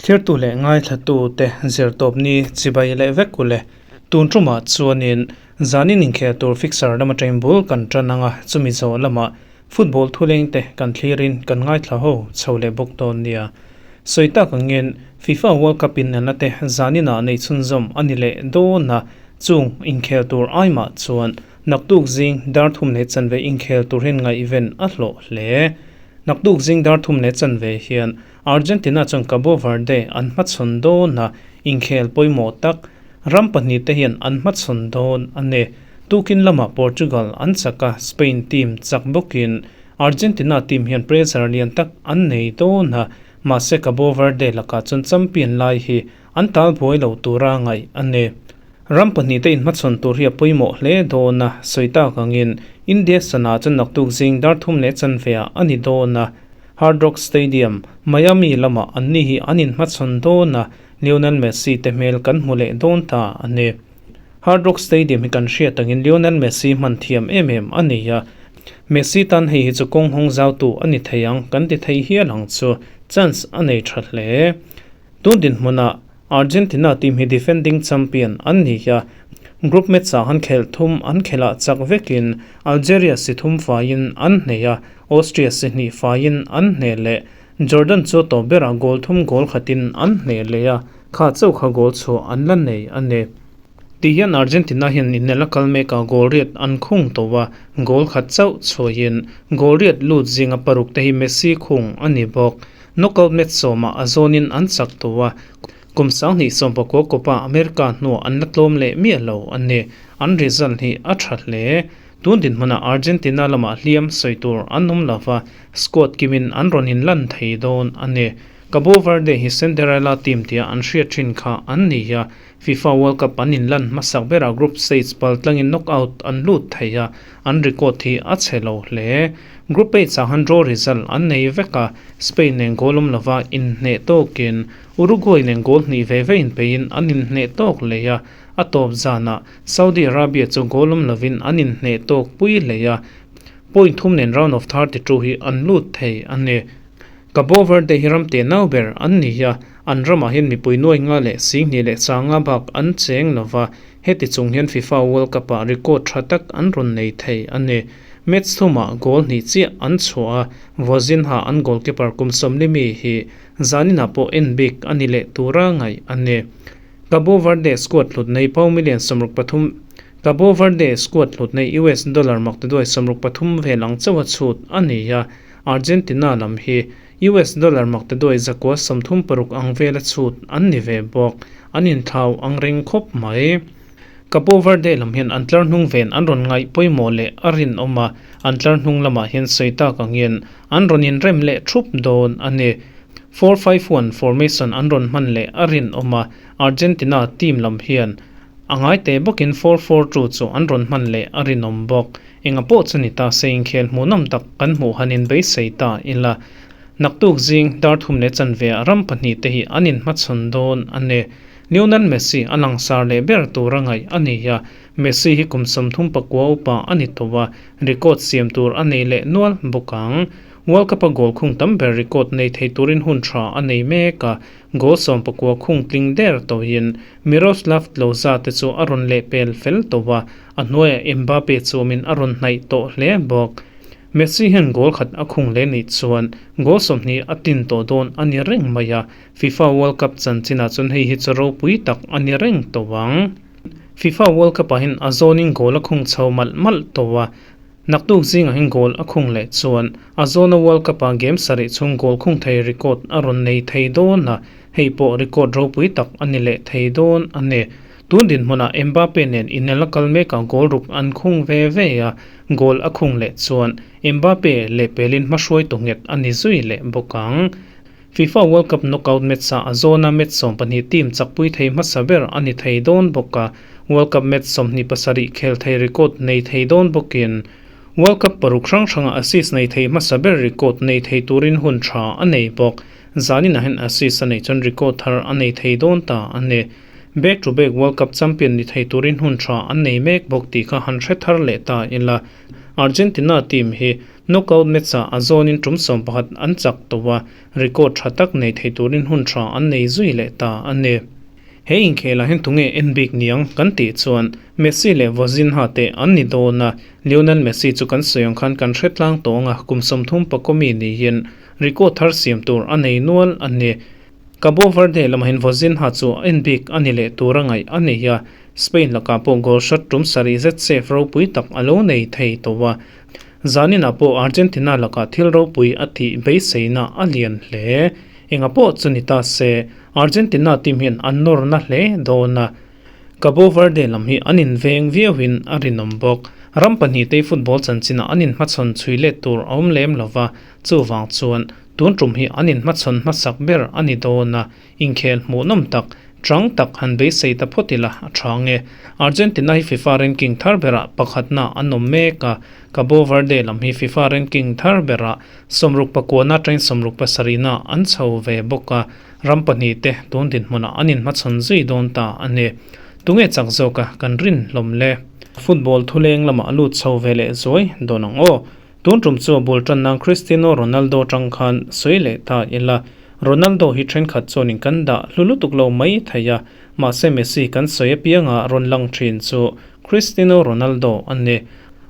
Thlirtu leh ngaithlatute zirtawpni chibai leh vek u le. Tun tumah chuanin zanin inkhel tur fixture lama ṭain bul kan ṭan ang a, chumi zawh lamah football thulengte kan thlirin kan ngaithla ho chho leh bawk dawn nia. Sawi tak angin FIFA World Cup inelna te zaninah neih chhunzawm a ni leh dawn a, chung inkhel tur aimah chuan naktuk zing dar thum leh chanve inkhel tur hian ngaihven a hlawh hle. Naktuk zing dar thum leh chanve hian Argentina chuan Cabo Verde an hmachhawn dawn a, inkhel pawimawh tak ram pahnihte hian an hmachhawn dawn a ni. Tukin lamah Portugal an chak a, Spain team chak bawkin Argentina team hian pressure lian tak an nei dawn a, mahse Cabo Verde lakah chuan champion lai hi an tal buai lo tura ngaih a ni. Ram pahnihte inhmachhawn tur hi a pawimawh hle dawn a, sawi tak angin India sana chuan naktuk zing dar thum leh chanveah a ni dawn a, Hard Rock Stadium, Miami lamah anni hi an inhmachhawn dawn a, Lionel Messi te hmel kan hmu leh dawn ta a ni. Hard Rock Stadium hi kan hriat angin Lionel Messi hman thiam em em a ni a, Messi tan hei hi chu kawng hawng zautu a ni thei ang kan ti thei hial ang chu, chance a nei tha hle. Tun dinhmunah Argentina team hi defending champion an ni a, group match ah han khelh thum an khelh ah chak vekin Algeria si thum faiin an hneh a, Austria si hnih faiin an hneh leh. Jordan chu tawp berah goal thum goal khatin an hneh leh a, kha chauh kha goal chhuah an la nei a ni. Ti hian Argentina hian inel a kal mek a, goal riat an khung tawh a, goal khat chauh chhuahin goal riat lut zinga paruk te hi Messi khung a ni bawk. Knockout match sawmah a zawnin an chak tawh a, kum 2019 Copa America hnuah an la tlawm leh miah lo a ni. An result hi a tha hle. Tun dinhmunah Argentina lamah hliam sawi tur an awm lo va, squad kimin an rawn inlan thei dawn a ni. Cabo Verde hi Cinderella team tia an hriat thin kha an ni a, FIFA World Cup an inlan hmasak berah group stage pal tlangin knockout an lut thei a, an record hi a chhe lo hle. Group H ah han draw result an nei vek a, Spain nen goal awm lova inhneh tawkin Uruguay nen goal hnih ve ve inpeiin an inhneh tawk leh a, a tawp zanah Saudi Arabia chu goal awm lovin an inhneh tawk pui leh a, point thum nen round of 32 hi an lut thei a ni. Cabo Verde hi ram te nau ber an ni a, an ramah hian mipui nuai nga leh 2000 leh changa bak an cheng lova, heti chung hian FIFA World Cup-ah record tha tak an rawn nei thei a ni. Match thumah goal hnih chiah an chhuah a, Vozinha an goalkeeper kum 40 mi hi zaninah pawh en bik a ni leh tura ngaih a ni. Cabo Verde squad hlut nei pau million 63 Cabo Verde squad hlut nei US dollar maktaduai 63 vel ang chauha chhut a ni a, Argentina lam hi US dollar maktaduai 136 ang vela chhut an ni ve bawk. An inthlau ang reng khawp mai. Cabo Verde lam hian an tlar hnung ven an rawn ngaih pawimawh leh a rinawm a, an tlar hnung lamah hian sawi tak angin an rawn inrem leh thup dawn a ni. 4-5-1 formation an rawn hman leh a rinawm a, Argentina team lam hian a ngai teh bawkin 4-4-2 chu an rawn hman leh a rinawm bawk. Enga pawh chu ni ta se inkhel hmuhnawm tak kan hmuh han inbeisei ta ila. Naktuk zing dar thum leh chanve ah ram pahnih te hi an inhmachhawn dawn a ni. Lionel Messi a langsar leh ber tur a ngaih a ni a, Messi hi kum 34 upa a ni tawh a, record siam tur a nei leh nual bawk ang. World Cup a goal khung tam ber record nei thei turin hun tha a nei mek a, goal 19 khung tling der tawhin Miroslav Klose te chu a rawn lehpel fel tawh a, a hnuaiah Mbappe chuamin a rawn hnaih tawh hle bawk. Messi hian goal khat a khung leh nih chuan goal 20 a tin tawh dawn a ni reng mai a, FIFA World Cup chanchinah chuan hei hi chu ropui tak a ni reng tawh ang. FIFA World Cup ah hian a zawnin goal a khung chho malh malh tawh a, naktuk zingah hian goal a khung leh chuan a zawna World Cup ah game sarih chhung goal khung thei record a rawn nei thei dawn a, hei pawh record ropui tak a ni leh thei dawn a ni. Tun dinhmunah Mbappe nen inel a kal mekah goal ruk an khung ve ve a, goal a khung leh chuan Mbappe lehpelin hmahruai tu nghet a ni zui leh bawk ang. FIFA World Cup knockout match-ah a zawna match 12 team chakpui thei hmasa ber a ni thei dawn bawk a, World Cup match 27 khel thei record nei thei dawn bawkin World Cup paruk hrang hrangah assist nei thei hmasa ber record nei thei turin hun tha a nei bawk. Zaninah hian assist a neih chuan record thar a nei thei dawn ta a ni. Back to back World Cup champion ni thei turin hun tha an nei mek bawk tih kha han hre thar leh ta ila. Argentina team hi. Knockout match-ah a zawnin tum 11 an chak tawh a, record tha tak nei thei turin hun tha an nei zui leh ta a ni. He inkhelah hian tunge en bik niang kan tih chuan Messi leh Vozinha te an ni dawn a, Lionel Messi chu kan sawi ang khan kan hre tlang tawh ang a, kum 30 pakomi niin record thar siam tur a nei nual a ni. Cabo Verde lamah hian Vozinha chu en bik a ni leh tur a ngaih a ni a, Spain lakah pawh goal shot tum sarih zet save ropui tak a lo nei thei tawh a. Zaninah pawh Argentina lakah thil ropui a tih beiseina a lian hle. Enga pawh chu ni ta se, Argentina team hian an nawrna hle dawn a, Cabo Verde lam hi an inveng viauin a rinawm bawk. Ram pahnihte football chanchinah an inhmachhawn chhui let tur a awm lem lo va, chuvang chuan tun tum hi an inhmachhawn hmasak ber a ni dawn a, inkhel hmuhnawm tak, chang tak han beisei ta phawt ila a tha nge. Argentina hi FIFA ranking thar berah pakhatna an awm mek a, Cabo Verde lam hi FIFA ranking thar berah 69 atangin 67na an chho ve bawk a, ram pahnihte tun dinhmunah an inhmachhawn zui dawn ta a ni. Tunge chak zawka kan rin hlawm le? Football thuleng lamah a lut chho ve leh zuai dawn ang aw. Tun tum chu a bul tan nan Cristiano Ronaldo tang khan sawi leh ta ila. Ronaldo hi thenkhat chuanin kan dah hlu lutuk lo mai thei a, mahse Messi kan sawi apianga rawn lang thin chu Cristiano Ronaldo a ni.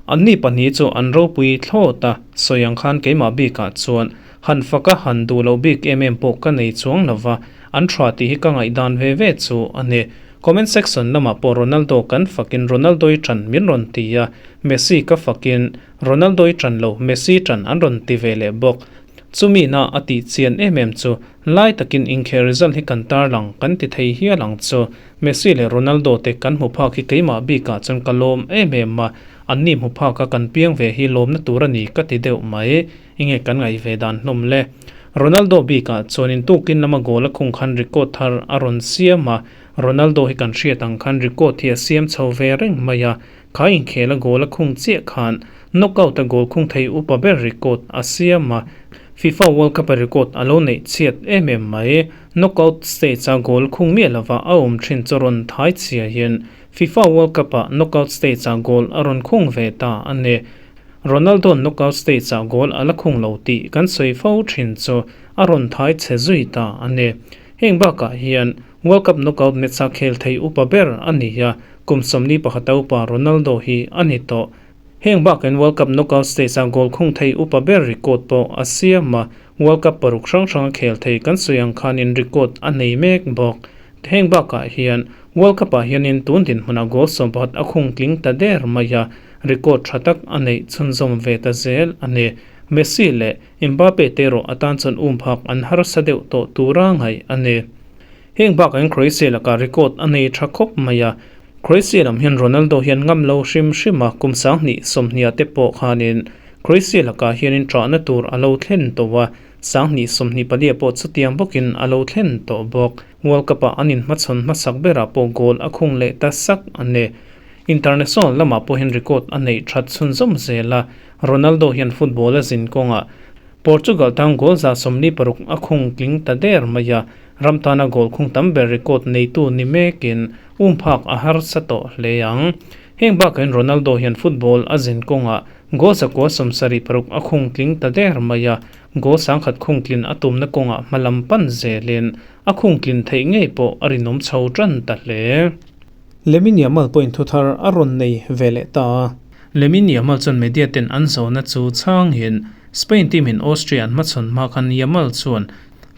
Anni pahnih chu an ropui thlawt a, sawi ang khan keimah bikah chuan han fak a han duh loh bik em em pawh ka nei chuang lo va, an tha tih hi ka ngaihdan ve ve chu a ni. Comment section lamah pawh Ronaldo kan fakin Ronaldo-i ṭan min rawn ti a, Messi ka fakin Ronaldo-i ṭan lo Messi ṭan an rawn ti ve leh bawk. Chumi na a tih chian em em chu lai takin inkhel result hi kan tarlang kan ti thei hial ang chu. Messi leh Ronaldo te kan hmu phak hi keimah bikah chuan ka lawm em em a, anni hmu phaka kan piang ve hi lawmna tur a ni ka ti deuh mai. Enge kan ngaih ve dan hlawm le? Ronaldo bikah chuanin tukin lama goal a khung khan record thar a rawn siam a, Ronaldo hi kan hriat ang khan record hi a siam chho ve reng mai a, kha inkhel a goal a khung chiah khan knockout a goal khung thei upa ber record a siam a, FIFA World Cup a record a lo neih chhiat em em mai. Knockout stage a goal khung miah lova a awm thin chu rawn thai chhia hian FIFA World Cup ah knockout stage ah goal a rawn khung ve ta a ni. Ronaldo knockout stage ah goal a la khung lo tih kan sawi fo thin chu a rawn thai chhe zui ta a ni. Heng bakah hian World Cup knockout match a khel thei upa ber a ni a, kum 41 a upa Ronaldo hi a ni tawh. Heng bakin World Cup knockout stage a goal khung thei upa ber record pawh a siam a, World Cup paruk hrang hrang a khel thei kan sawi ang khanin record a nei mek bawk. Heng bakah hian World Cup ah hianin tun dinhmunah goal 11 a khung tling ta der mai a, record tha tak a neih chhunzawm ve ta zel a ni. Messi leh Mbappe te erawh atan chuan um phak an harsa deuh tawh tura ngaih a ni. Heng bakah hian Croatia lakah record a nei tha khawp mai a, Croatia lam hian Ronaldo hian ngam lo hrim hrim a, kum 2020 te pawh khanin Croatia lakah hianin ṭahna tur a lo thlen tawh a, 2024 pawh chutiang bawkin a lo thlen tawh bawk. World Cup-ah an inhmachhawn hmasak berah pawh goal a khung leh ta sak a ni. International lamah pawh hian record a neih ṭhat chhunzawm zel a, Ronaldo hian football a zin kawngah Portugal tan goal 46 a khung tling ta der mai a, ram tana goal khung tam ber record neitu ni mekin umphak a harsa tawh hle ang. Heng bakah hian Ronaldo hian football a zin kawngah goal 176 a khung tling ta der mai a, goal 1000 khung tlin a tumna kawngah hma lam pan zelin a khung tlin theih ngei pawh a rinawm chho tan ta hle. Lamine Yamal pawhin thu thar a rawn nei ve leh ta a. Lamine Yamal chuan media ten an zawhna chu chhangin Spain team in Austria an hmachhawn hma khan Yamal chuan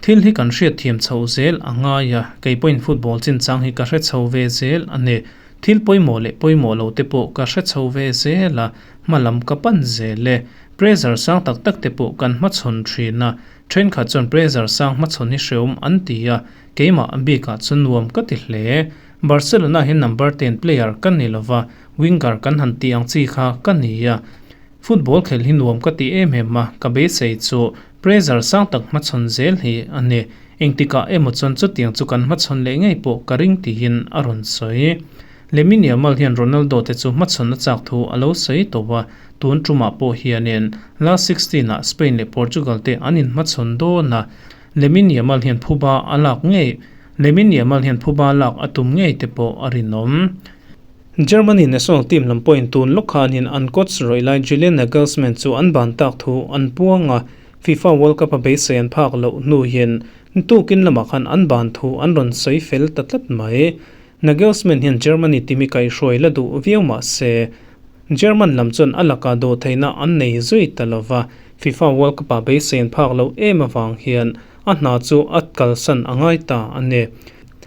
Thil hi kan hriat thiam chhoh zel a ngai a, kei pawhin football chinchang hi ka hre chho ve zel a ni. Thil pawimawh leh pawimawh lo te pawh ka hre chho ve zel a, hma lam ka pan zel e. Pressure sang tak tak te pawh kan hmachhawn thin a, thenkhat chuan pressure sang hmachhawn hi hreawm an ti a, keimah bikah chu nuam ka ti hle. Barcelona hi number ten player ka ni lova, winger kan han tih ang chi kha ka ni a. Football khelh hi nuam ka ti em em a, ka beisei chu pressure sang tak hmachhawn zel hi a ni. Engtikah emaw chuan chutiang chu kan hmachhawn leh ngei pawh ka ring tihin a rawn sawi. Lamine Yamal hian Ronaldo te chu hmachhawn a chak thu a lo sawi tawh a, tun tumah pawh hianin last 16 ah Spain leh Portugal te an inhmachhawn dawn a, Lamine Yamal hian phuba a lak ngei Lamine Yamal hian phuba lak a tum ngei te pawh a rinawm. Germany national team lam pawhin tun lawk khanin an coach rawih lai Julian Nagelsmann chu an ban tak thu an puang a, FIFA World Cup a beisei an phak loh hnu hian tukin lamah khan an ban thu an rawn sawi fel ta tlat mai. Nagelsmann hian Germany team hi kaihhruai la duh viau mah se, German lam chuan a lakah dawhtheihna an nei zui ta lo va, FIFA World Cup-ah beisei an phak loh em avang hian a hna chu a kalsan a ngai ta a ni.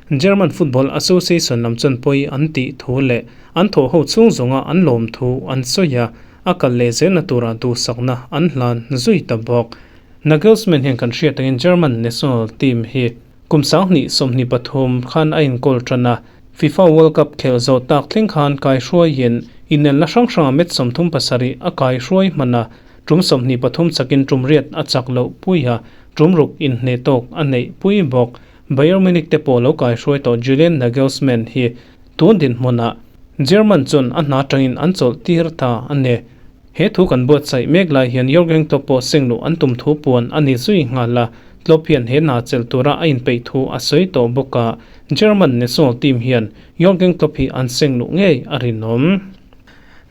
German Football Association lam chuan pawi an tih thu leh an thawh ho chhung zawnga an lawm thu an sawi a, a kal leh zelna tura duhsakna an hlan zui ta bawk. Nagelsmann hian kan hriat angin German national team hi kum 2023 khan a inkawl tan a, FIFA World Cup khelh zawh tak thleng khan kaihruaiin inelna hrang hranga match 37 a kaihruai hman a, tum 23 chakin tum riat a chak loh pui a, tum ruk inhneh tawk a neih pui bawk. Bayern Munich te pawh lo kaihruai tawh Julian Nagelsmann hi tun dinhmunah German chuan a hna tangin an chawlh tir ta a ni. He thu kan buatsaih mek lai hian Jurgen Klopp pawh seng luh an tum thu puan a ni zui nghal a, Klopp hian he hna chelh tura a inpeih thu a sawi tawh bawk a, German national team hian Jurgen Klopp hi an seng luh ngei a rinawm.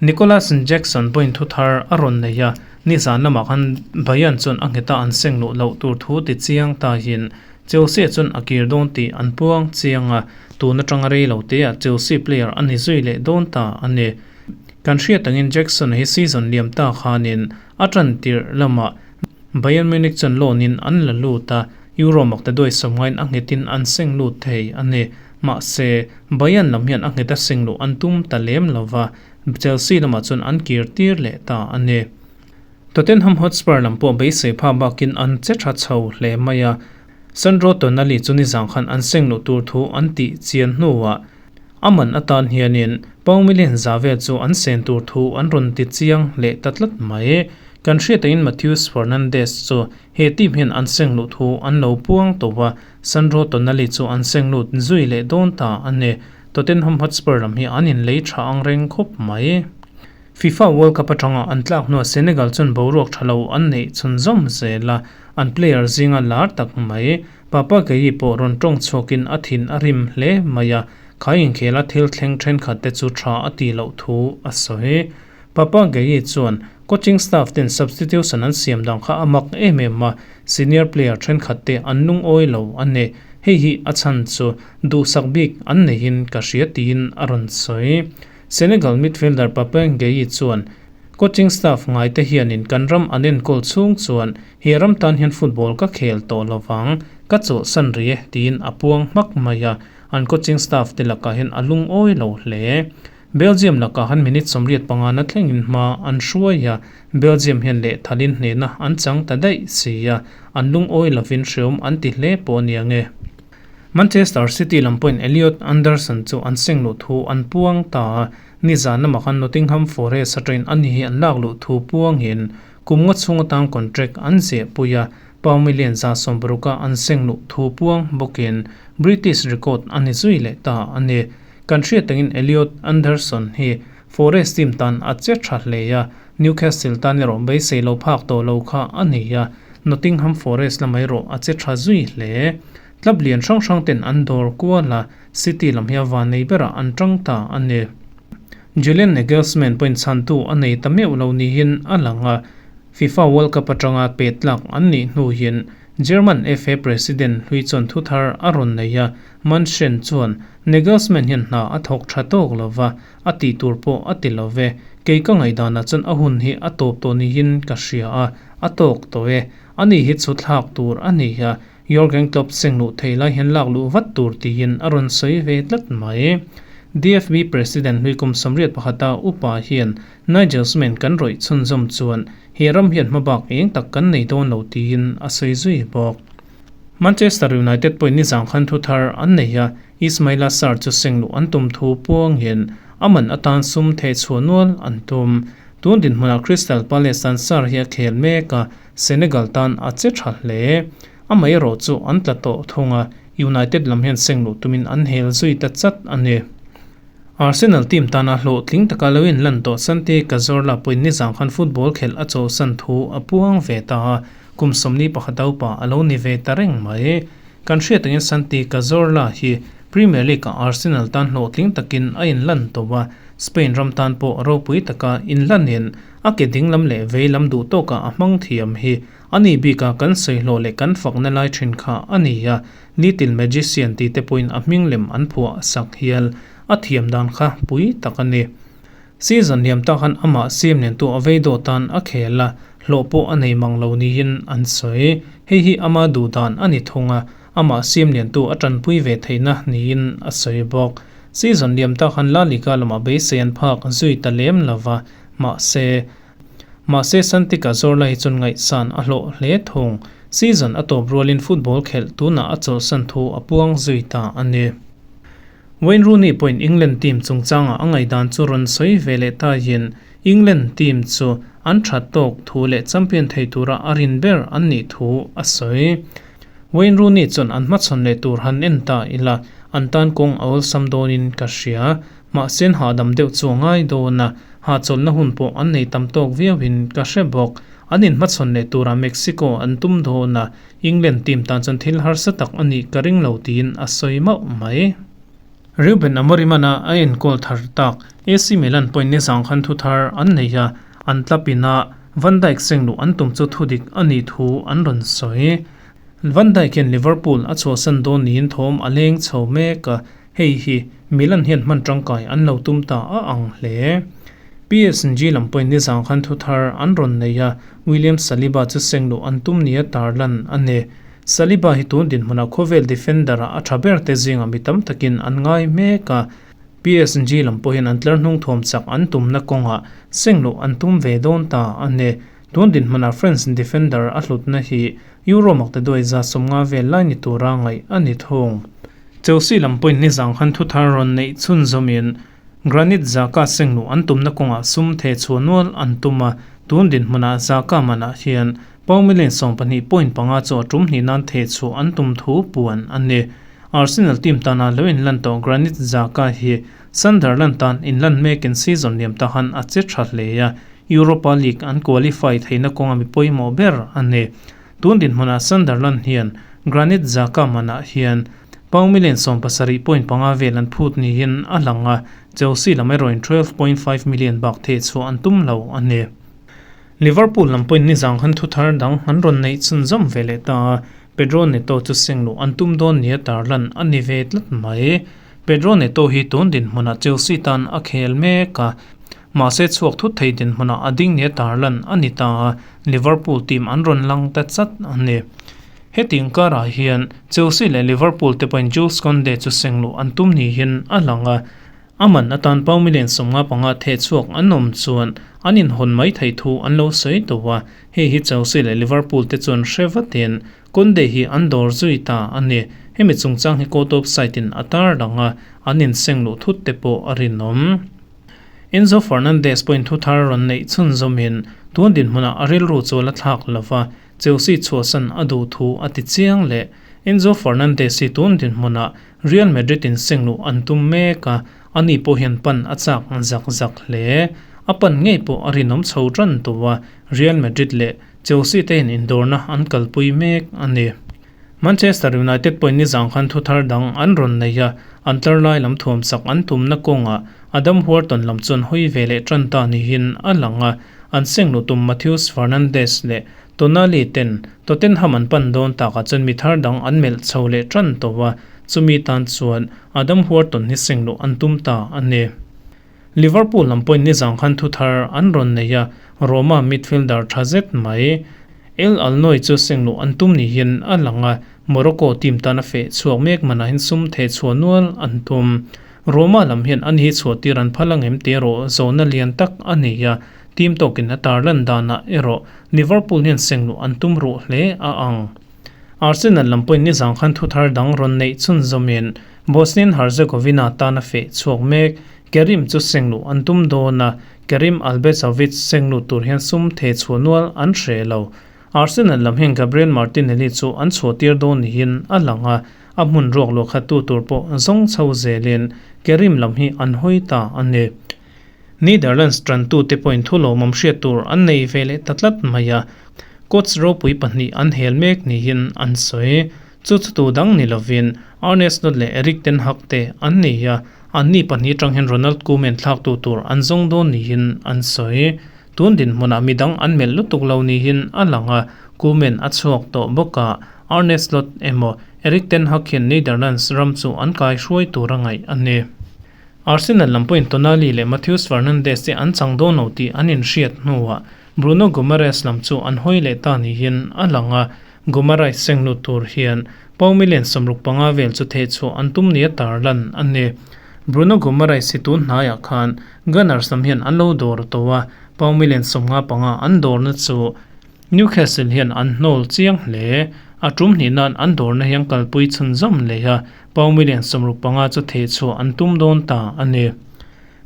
Nicolas Jackson pawhin thu thar a rawn nei a, nizan lamah khan Bayern chuan a ngheta an seng luh loh tur thu ti chiang tahin Chelsea chuan a kir dawn tih an puang chiang a, tun atanga rei lo teah Chelsea player a ni zui leh dawn ta a ni. Kan hriat angin Jackson hi season liam ta khanin a tan tirh lamah Bayern Munich chuan loan in an la lut a, Euro makta duai sawmngain a nghetin an seng lut thei a ni. Mahse, Bayern lam hian a ngheta seng luh an tum ta lem lo va, Chelsea lamah chuan an kir tir leh ta a ni. Tottenham Hotspur lam pawh beisei pha bakin an che tha chho hle mai a, Sandro Tonali chu nizang khan an seng luh tur thu an tih chian hnuah a man atan hianin pound million za vel chu an sen tur thu an rawn ti chiang leh ta tlat mai. Kan hriataiin Matheus Fernandes chu he team hian an seng luh thu an lo puang tawh a, Sandro Tonali chu an seng lut zui leh dawn ta a ni. Tottenham Hotspur lam hi an inlei tha ang reng khawp mai. FIFA World Cup atanga an tlak hnuah Senegal chuan boruak tha lo an neih chhunzawm zel a, an player zinga lar tak mai Papa Gueye pawh rawn tawng chhuakin a thin a rim hle mai a, khai inkhela thil thleng thenkhat te chu tha a tih loh thu a sawi. Papa Gueye chuan coaching staff ten substitution an siam dan kha a mak em em a, senior player thenkhat te an lungawi lo a ni. Hei hi a chhan chu duhsak bik an neihin ka hria tiin a rawn sawi. Senegal midfielder Pape Gueye chuan, Coaching staff ngaite hianin kan ram an enkawl chhung chuan he ram tan hian football ka khel tawh lovang, ka chawlhsan ri e, tiin a puang hmak mai a, an coaching staff te lakah hian a lungawi lo hle. Belgium lakah han minute 85 na thlengin hma an hruai a, Belgium hian lehthalin hnehna an chang ta daih si a, an lungawi lovin hreawm an ti hle pawh a ni ang e. Manchester City lam pawhin Elliot Anderson chu an seng luh thu an puang ta a, nizan lamah khan Nottingham Forest atangin ani hi an lak luh thu puangin kum nga chhung atang contract an zehpui a, pound million 160 a an seng luh thu puang bawkin British record a ni zui leh ta a ni. Kan hriat angin Elliot Anderson hi Forest team tan a che tha hle a, Newcastle tan erawh beisei lo phak tawh lo kha a ni a, Nottingham Forest lamah erawh a che tha zui hle. Club lian hrang hrang ten an dawr kual a, City lam hi a van nei berah an tang ta a ni. Julian Nagelsmann pawhin chhantu a nei ta meuh lo niin a lang a, FIFA World Cup atanga pet tlak an nih hnu hian German FA President hlui chuan thu thar a rawn nei a, Munchen chuan Nagelsmann hian hna a thawk tha tawk lo va, a tih tur pawh a ti lo ve. Kei ka ngaihdanah chuan a hun hi a tawp tawh niin ka hria a, a tawk tawh e. Ani hi chu thlak tur a ni a, Jurgen Klopp seng luh thei lai hian lak luh vat tur tiin a rawn sawi ve tlat mai. DFB President hlui kum 81 a upa hian Nigelsmann kan rawih chhunzawm chuan he ram hian hmabak eng tak kan nei dawn lo tiin a sawi zui bawk. Manchester United pawhin nizang khan thu thar an nei a, Ismaila Sarr chu seng luh an tum thu puangin a man atan sum theh chhuah nual an tum. Tun dinhmunah Crystal Palace tan Sarr hi a khel mek a, Senegal tan a che tha hle. Amaherawh chu an tla tawh thung a, United lam hian seng luh tumin an hel zui ta chat a ni. Arsenal team tana hlawhtling taka lo inlan tawh Santi Cazorla pawhin nizang khan football khelh a chawlhsan thu a puang ve ta a, kum 41 upa a lo ni ve ta reng mai. Kan hriat angin Santi Cazorla hi Premier League-ah Arsenal tan hlawhtling takin a inlan tawh a, Spain ram tan pawh ropui taka inlanin a ke dinglam leh veilam duh tawkah a hmang thiam hi a ni bika kan sawihlawh leh kan fakna lai thin kha a ni a, Little Magician tih te pawhin a hming lem an phuah sak hial a thiam dan kha pui tak a ni. Season liam tak khan amah siam liantu a vei dawh tan a khel a, hlawh pawh a nei mang lo niin an sawi. Hei hi ama duh dan a ni thung a, amah siam liantu a tanpui ve theihna niin a sawi bawk. Season liam tak khan La Liga lamah beisei an phak zui ta lem lo va, mahse, Mahse Santi Cazorla hi chuan ngaihsan a hlawh hle thung. Season a tawp rualin football khelh tunah a chawlhsan thu a puang zui ta a ni. Wayne Rooney pawhin England team chungchangah a ngaihdan chu rawn sawi ve leh taiin England team chu an that tawk thu leh champion thei tura a rin ber an nih thu a sawi. Wayne Rooney chuan an hmachhawn leh tur han en ta ila an tan kawng a awlsam dawnin ka hria. Mahse an hahdam deuh chu a ngai dawn a, hahchawlhna hun pawh an nei tam tawk viauin ka hre bawk. An inhmachhawn leh turah Mexico an tum dawn a, England team tan chuan thil harsa tak a nih ka ring lo tiin a sawi mauh mai. Reuben Amorim-ana a enkawl thar tak AC Milan pawhin nizang khan thu thar an nei a, an tlapin a Van Dijk seng luh an tum chu thudik a nih thu an rawn sawi. Van Dijk hian Liverpool a chhuahsan dawn niin thawm a leng chho mek a, Hei hi Milan hian hman tangkai an lo tum ta a ang hle. PSG lam pawhin nizang khan thu thar an rawn nei a, William Saliba chu seng luh an tum nia tarlan a ni. Saliba hi tun dinhmunah khawvel defender-ah a tha ber te zingah mi tam takin an ngai mek a, PSG lam pawhin an tlar hnung thuam chak an tumna kawngah seng luh an tum ve dawn ta a ni. Tun dinhmunah French defender a hlutna hi Euro maktaduai 150 vel lai ni tura ngaih a ni thung. Chelsea lam pawhin nizang khan thuthar rawn neih chhunzawmin Granit Xhaka sengluh an tumna kawngah sum theh chhuah nual an tum a, tun dinhmunah Xhaka manah hian pound million 12 point panga chu a tum hnih nan theh chhuah an tum thu puan a ni. Arsenal team tana lo inlan tawh Granit Xhaka hi Sunderland tan inlan mekin season liam tahan a che tha hle a, Europa League an qualify theihna kawnga mi pawimawh ber a ni. Tun dinhmunah Sunderland hian Granit Xhaka manah hian pound million 17 point panga vel an phut niin a lang a, Chelsea lam erawhin 12.5 million bak theh chhuah an tum lo a ni. Liverpool lam pawhin nizang khan thuthar dang an rawn neih chhunzawm ve leh ta a, Pedro Neto chu sengluh an tum dawn nia tarlan a ni ve tlat mai. Pedro Neto hi tun dinhmunah Chelsea tan a khel mek a, Mahse chhuak thut thei dinhmunah a ding nia tarlan a ni ta a, Liverpool team an rawn lang ta chat a ni. Heti inkarah hian Chelsea leh Liverpool te pawhin Jules Kounde chu sengluh an tum niin a lang a, a man atan pound million 55 theh chhuak an awm chuan an inhawn mai theih thu an lo sawi tawh a, hei hi Chelsea leh Liverpool te chuan hre vatin Kounde hi an dawr zui ta a ni. Hemi chungchang hi court of site in a tarlang a, an insengluh thut te pawh a rinawm. Enzo Fernandez pawhin thu thar rawn neih chhunzawmin tun dinhmunah a rilru chu la thlak lo va, Chelsea chhuahsan a duh thu a ti chiang leh. Enzo Fernandez hi tun dinhmunah Real Madrid in sengluh an tum mek a, ani pawh hian pan a chak zak zak hle. A pan ngei pawh a rinawm chho tan tawh a, Real Madrid leh Chelsea te hian indawrna an kalpui mek a ni. Manchester United pawhin nizang khan thu thar dang an rawn nei a, an tlar lai lam thuam sak an tumna kawngah Adam Wharton lam chuan hawi ve leh tan ta niin a lang a, an sengluh tum Matheus Fernandes leh Tonali ten Tottenham an pan dawn takah chuan mi thar dang an melh chho leh tan tawh a, chumi tan chuan Adam Wharton hi sengluh an tum ta a ni. Liverpool lam pawhin nizang khan thu thar an rawn nei a, Roma midfielder tha zet mai El Alnoi chu sengluh an tum niin a lang a, Morocco team tana feh chhuak mek manah hian sum theh chhuah nual an tum. Roma lam hian an hi chhuah tir an phal angem tih erawh zawhna lian tak a nei a, team tawkin a tarlan danah erawh Liverpool hian sengluh an tum ruh hle a ang. Arsenal lam pawhin nizang khan thu thar dang rawn neih chhunzawmin Bosnian Herzegovina tana feh chhuak mek Kerim chu sengluh an tum dawn a, Kerim Albezovic sengluh tur hian sum theh chhuah nual an hreh lo. Arsenal lam hian Gabriel Martinelli chu an chhuah tir dawn niin a lang a, a hmun ruak luah khat tu tur pawh zawng chho zelin Kerim lam hi an hawi ta a ni. Netherlands tantute pawhin thu lawmawm hriat tur an nei ve leh ta tlat mai a, coach ropui pahnih an hel mek niin an sawi. Chu chu tu dang ni lovin Arne Slot leh Erik ten Hag te an nei a, anni pahnih atang hian Ronald Koeman thlaktu tur an zawng dawn niin an sawi. Tun dinhmunah midang an melh lutuk lo niin a lang a, Koeman a chhuak tawh bawk a, Arne Slot emaw Erik ten Hag hian Netherlands ram chu an kaihruai tur a ngaih a ni. Arsenal lam pawhin Tonali leh Matheus Fernandes te an chang dawn lo tih an inhriat hnuah Bruno Guimaraes lam chu an hawi leh ta niin a lang a, Guimaraes seng lut tur hian pau million 65 vel chu thehchhuah an tum nia tarlan a ni. Bruno Guimaraes hi tun hnaiah khan Gunners lam hian an lo dawr tawh a, pau million 55 an dawrna chu Newcastle hian an hnawl chiang hle. A tum hnih nan an dawrna hian kalpui chhunzawm leh a, pau million 65 chu thehchhuah an tum dawn ta a ni.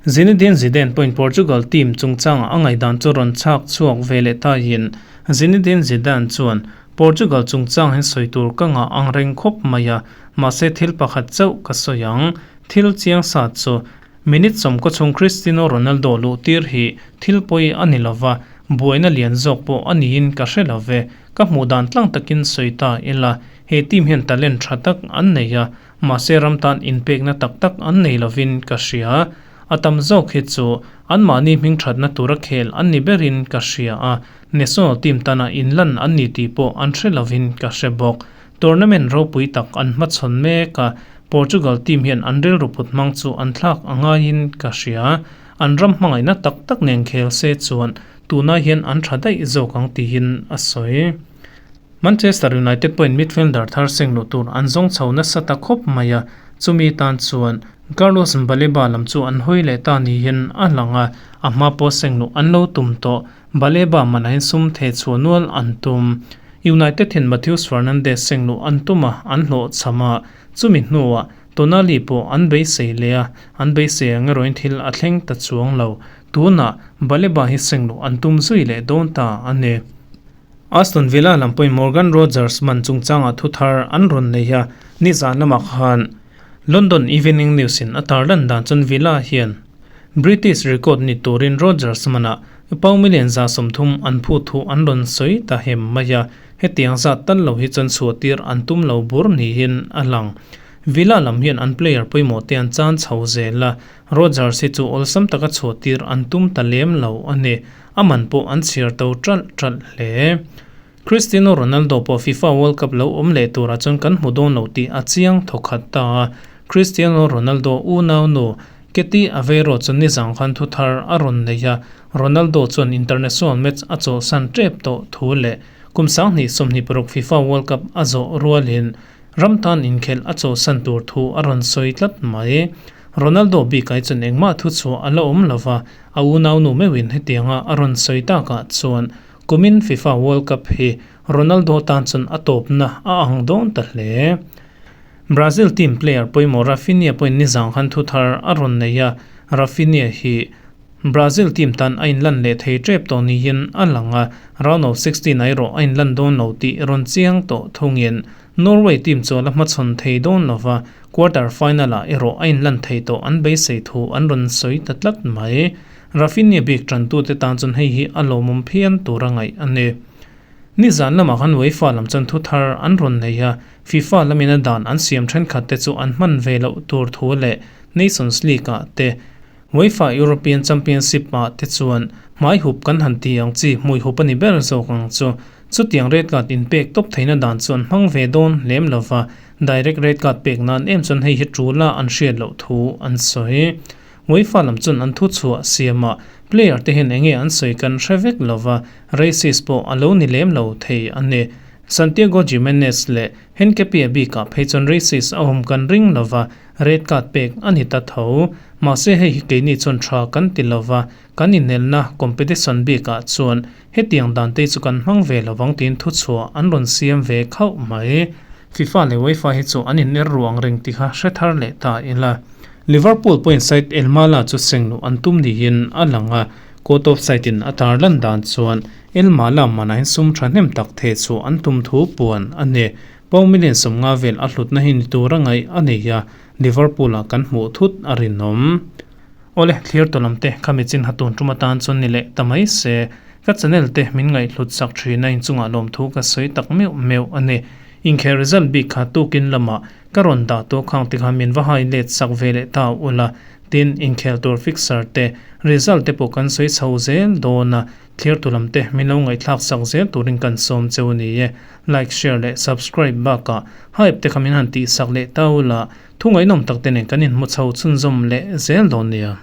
Zinedine Zidane pawhin Portugal team chungchangah a ngaihdan chu rawn chhak chhuak ve leh taiin Zinedine Zidane chuan, Portugal chungchang hian sawi tur ka ngah ang reng khawp mai a, mahse thil pakhat chauh ka sawi ang. Thil chiang sa chu minute sawmkaw chhung Cristiano Ronaldo luh tir hi thil pawi a ni lova, buaina lian zawk pawh a niin ka hre lo ve. Ka hmuh dan tlang takin sawi ta ila, he team hian talent tha tak an nei a, Mahse ram tan inpekna tak tak an nei lovin ka hria. A tam zawk hi chu anmahni hming thatna tura khel an ni berin ka hria a, national team tana inlan an ni tih pawh an hre lovin ka hre bawk. Tournament ropui tak an hmachhawn mek a, Portugal team hian an rilru put hmang chu an thlak a ngaiin ka hria. An ram hmangaihna tak tak nen khel se chuan tunah hian an tha daih zawk ang tiin a sawi. Manchester United pawhin midfielder thar seng luh tur an zawng chho nasa ta khawp mai a, chumi tan chuan Carlos Baleba lam chu an hawi leh ta niin a lang a, a hma pawh seng luh an lo tum tawh. Baleba manah sum theh chhuah nual an tum. United hian Matheus Fernandes seng luh an tum a, an hlawhchham a, chumi hnuah Tonali pawh an beisei leh a, an beisei ang erawhin thil a thleng ta chuang lo. Tunah Baleba hi seng luh an tum zui leh dawn ta a ni. Aston Villa lam pawhin Morgan Rogers man chungchangah thu thar an rawn nei a, nizan lamah khan London Evening News in a tarlan dan chuan Villa hian British record ni turin Rogers manah pau million 30 an phut thu an rawn sawi ta hem mai a, hetiang zat tal lo hi chuan chhuahtir an tum lo bur niin a lang. Villa lam hian an player pawimawh te an chan chho zel a, Rogers hi chu awlsam taka chhuahtir an tum ta lem lo a ni. A man pawh an chhiar to ṭalh ṭalh hle. Cristiano Ronaldo pawh FIFA World Cup lo awm leh turah chuan kan hmu dawn lo tih a chiang thawkhat ta a. Cristiano Ronaldo unau nu Keti Aveiro chu nizang khan thu thar a rawn nei a, Ronaldo chuan international match a chawlhsan ṭep tawh thu leh kum 2026 FIFA World Cup a zawh rualin ram tan inkhelh a chawlhsan tur thu a rawn sawi tlat mai. Ronaldo bikah chuan engmah thu chhuah a la awm lova, A unaunu meuhin hetianga a rawn sawi takah chuan kumin FIFA World Cup hi Ronaldo tan chuan a tawpna a ang dawn ta hle. Brazil team player pawimawh Raphinha pawhin nizang khan thu thar a rawn nei a, Raphinha hi Brazil team tan a inlan leh thei tep tawh niin a lang a, round of 16 ah erawh a inlan dawn lo tih rawn chiang tawh thungin Norway team chu a la hmachhawn thei dawn lova, Quarter final ah erawh a inlan thei tawh an beisei thu an rawn sawi ta tlat mai. Raphinha bik tantute tan chuan hei hi a lawmawm phian tur a ngaih a ni. Nizan lamah khan UEFA lam chuan thu thar an rawn nei a, FIFA lamin a dan an siam thenkhat te chu an hman ve loh tur thu leh Nations League ah te, UEFA European Championship ah te chuan hmai hup kan han ti ang chi hmui hup a ni ber zawk ang chu. Chutiang red card inpek tawp theihna dan chu an hmang ve dawn lem lova, Direct red card pek nan em chuan hei hi tul a an hriat loh thu an sawi. UEFA lam chuan an thu chhuah siamah player te hian enge an sawi kan hre vek lova, racist pawh a lo ni lem lo thei a ni. Santiago Gimenez leh Hincapie bikah phei chuan racist a awm kan ring lova, red card pek a ni ta tho. Mahse hei hi keini chuan tha kan ti lova, kan inelna competition bikah chuan Hetiang dan te chu kan hmang ve lovang tiin thuchhuah an rawn siam ve khauh mai. FIFA leh UEFA hi chu an inner ruang reng ti kha hre thar leh ta ila. Liverpool pawhin Said El Mala chu seng luh an tum niin a lang a, court of side in a tar lan dan chuan El Mala manahin sum thahnem tak theh chhuah an tum thu puan a ni. Pau million 50 vel a hlutna hi ni tura ngaih a nei a, Liverpool ah kan hmuh thut a rinawm. Awle, thlir tawh lam te kha mi chin ha tun tum atan chuan ni leh ta mai se, ka channel te min ngaihhlut sak thin a inchungah lawmthu ka sawi tak meuh meuh a ni. Inkhel result bik kha tukin lamah ka rawn dah tawh khang te kha min va hai let sak ve leh ta ula. Tin, inkhel tur fixture te, result te pawh kan sawi chho zel dawn a, thlir tu lam te min lo ngaihthlak sak zel turin kan sawm cheu a ni e. Like, share leh subscribe bakah hype te kha min han tih sak leh ta ula, thu ngaihnawm tak te nen kan inhmu chho chhunzawm leh zel dawn nia.